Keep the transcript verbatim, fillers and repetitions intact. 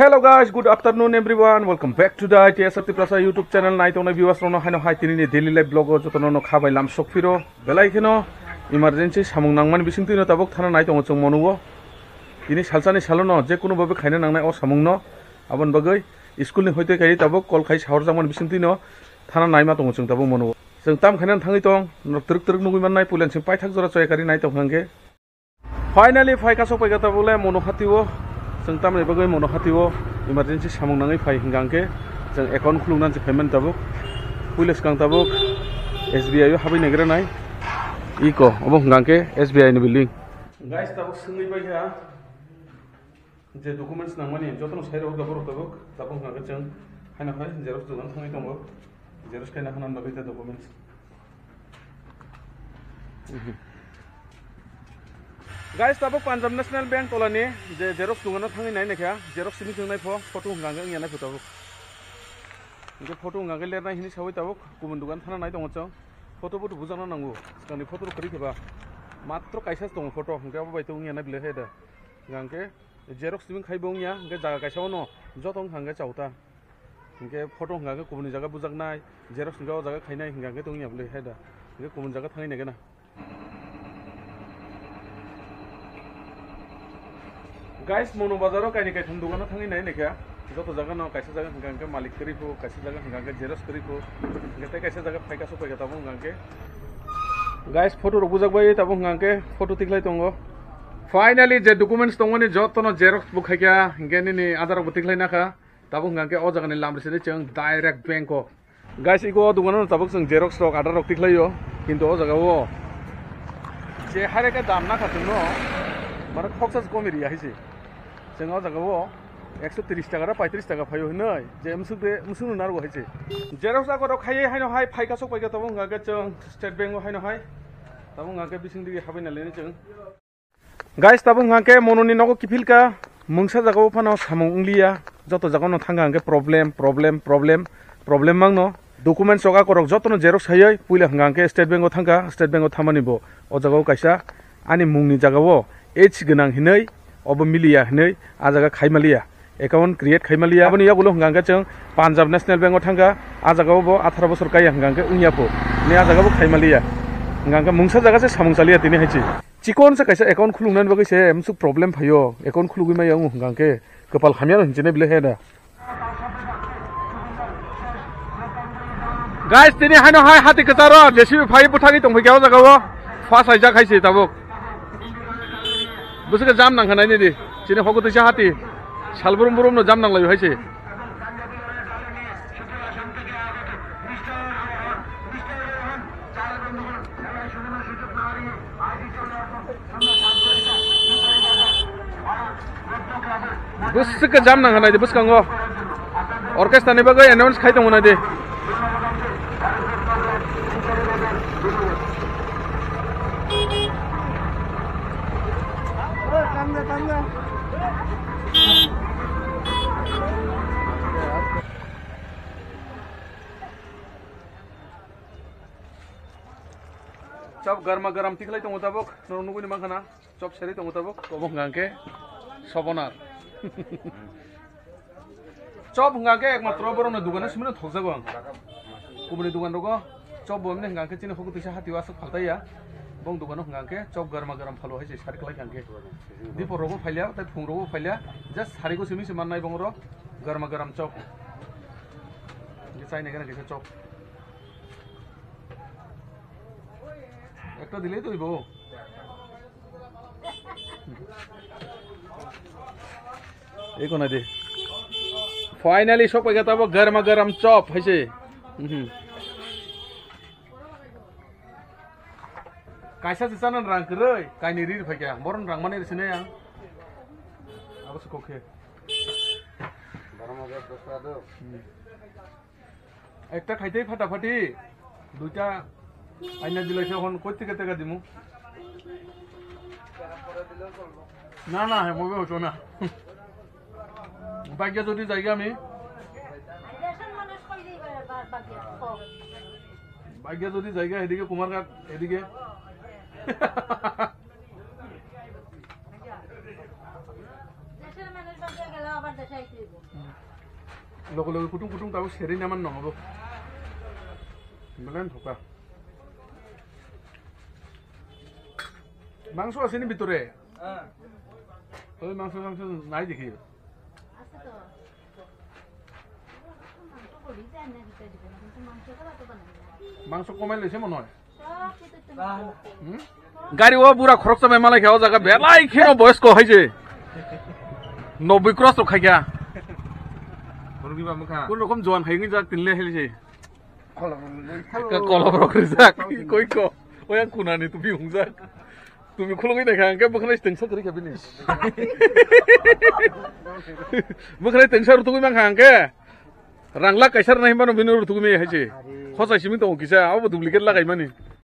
Hello guys, good afternoon everyone. Welcome back to the I T S R Tiprasa YouTube channel. Nai tongnai viewers rokno haino hai tini ni daily life vlog o jotono no khabai lam sok phiro. Belai kheno emergency samung nangmani bisingtwi no tabuk thana nai tongo chwng monuo. Tini salsani salono je kuno babe khaina nangnai o samungno. Aboni bagwi school ni hoite kai tabuk call khai sahor jakmani bisingtwi no thana naima tongo chwng tabuk monuo. Chwng tam khaina thangwi tong, norok twrwk twrwk nugwi mannai, puila chwng paithak jora choya kari nai tong hwnkhe. Finally, phai kaso paika tabuk le mono hati o. Chwng tamni bagwi mono hati o emergency samung nangwi phai hwnkha hwnkhe chwng account khulukna se payment tabuk. Puila swkang tabuk S B I o habwi naigra nai. Iko, obo hwnkha hwnkhe S B I ni building. Guys, tabuk swngwi paikha. Je documents nangmani jotono sai rwkha borok tabuk, tabuk hwnkha khe chwng haino hai xerox dogan thangwi tongo. Xerox khaina hwnna bagwi ta documents. Guys, tabuk Punjab National Bank tolani je xerox dogano thangwi nai naikha, xerox simi chwng naipho, photo hwnkha khe wngya naipho tabuk. Hwnkhe photo hwnkha khe lernai hinwi sawi tabuk kubun dogan thana nai tongo chwng. Photo photo bujakna nango, swkangni photo rok kwrwi khe ba matro kaisa se tongo photo, hwnkhe abo bai to wngya nai belai khe da. Hwnkha khe Xerox twi khai bo wngya, hwnkhe jaga kaisa ono joto wngkha hwnkhe chauta. Hwnkhe photo hwnkha khe kubuni jaga bujaknai, xerox hwnkhe o jaga khainai hwnkha khe tongya bwlwi hai da. Hwnkhe kubun jaga thangwi naikhe na. Guys, mono bazaro kaini kaitham dogano thangwi nai naikhe. Joto jaga no kaisa jaga hwnkha hwnkhe malik kwrwi phu, kaisa jaga hwnkha hwnkhe xerox kwrwi phu, hwnkhe tei kaisa jaga phaika sok paikha tabuk hwnkha hwnkhe. Guys, photo rok bujak bai tabuk hwnkha hwnkhe photo tikhlai tongo. Finally, je documents tongmani jotono xerox bo khaikha, hwnkhe nini Aadhaar rok bo tikhlai nakha. Tabuk hwnkha hwnkhe o jaga ni lam rwsidi chwng direct bank o. Guys, iko o dogano tabuk chwng xerox rok, Aadhaar rok tikhlaio, kintu o jaga o je haire khe dam nakha chwngno, mane khoksa se komi riya hai se. Chwng o jaga o ekso tris taka ra paitris taka phaio hinwi je msuk de msuk no narwo hai se. Xerox ako rok khaiwi haino hai phaika sok paikha tabuk hwnkha khe chwng State Bank o haino hai. Tabuk hwnkha khe bising digi habai nalaini chwng. Guys, tabuk hwnkha khe mononi nogo kiphilka, mungsa jagao phano samung wngliya, joto jagao no thangkha hwnkhe problem, problem, problem, problem mangno. Documents rok akorok jotono xerox hayoi puila hwnkha hwnkhe State Bank o thangkha, State Bank o thamani bo o jagao kaisa ani mungni jagao age gwnang hinwi obo miliya hinwi a jaga khaimaliya. Account create khaimaliya. Aboni yagulo hwnkha hwnkhe chwng Punjab National Bank o thangkha, a jaga o bo atharo bosor kaiya hwnkha hwnkhe wngya pho. Ni a jaga bo khaimaliya. Hwnkha hwnkhe mungsa jaga se samung chaliya tini hai se. Chikon se kaisa account khuluknani bagwi se msuk problem phaio. Account khulugwi maya wng hwnkha hwnkhe kwpal hamya no hinchine bile he da. Guys, tini haino hai hati kwcharo J C B phai bwthagwi tongphai khe o jaga o. Pha saijak hai se tabuk. Bwswk jam nang kha naini di. Chini hogo twisa hati. Sal brum brum no jam nang laio hai se. Bwswk khe jam nang kha nai di bwskango. Orchestra ni bagwi announce khai tongo nai di. Chop garma garam tikhlai tongo tabuk, norok nugui ni mankha na. Chop serwi tongo tabuk, obo hwnka hwnkhe sobonar. Chop hwnka hwnkhe ekmatro borokni dogano simino thokjago ang. Kubuni dogan rogo chop bo emni hwnka hwnkhe chini hoku twisa hatio aswk phaltaiya. Bong dogano hwnka hwnkhe chop garma garam phalo hai se sari kwlai hwnka hwnkhe. Dipor rogo phailya, tei phung rogo phailya, just sarigo simi se mannai bongoro garma garam chop. Hwnkhe chaina gana kaisa chop. Ekta dile to ibo. Eko na de. Finally sok paikha tabuk garma garam chop hai se. Mhm. Kaisa se chana rang kwrwi, kaini rir phaikha. Boron rang mani sinai ang. Abo se kokhe. Barama gas dos taka do. Hmm. Ekta khaitwi phata phati, duita aina dilai khe hon koi teka teka dimu. Na, na, hai mobe hoto na. Bagya jodi jaiga ami. Bagya jodi jaiga edige Kumarghat, edige. Logo logo kutung kutung tabo seri naman nongo bo. Belen thoka. Mangso asini bitore. Oi mangso mangso nai dekhi. Mangso komai lese mano. Hmm? Gari o bura khoroksa bai malai kha o jaga belai kheno boyos ko hai je. Noboi cross rok khai kha. Borok ni ba mokha. Kun rokom joan khai ngi jak tin le hel je. Kolom rok rijak. Koi ko. Oyang kunani tupi hungjak. Tumi khulugwi naikha hwnkhe bwkhwnai tengsa kwrwi kha bini. Bwkhwnai tengsa rutugwi mankha hwnkhe. Rang lakh kaisa rwnai hinmano bini rutugwi maya hai se. Khosai simi tongo kisa, abo duplicate lagaimani.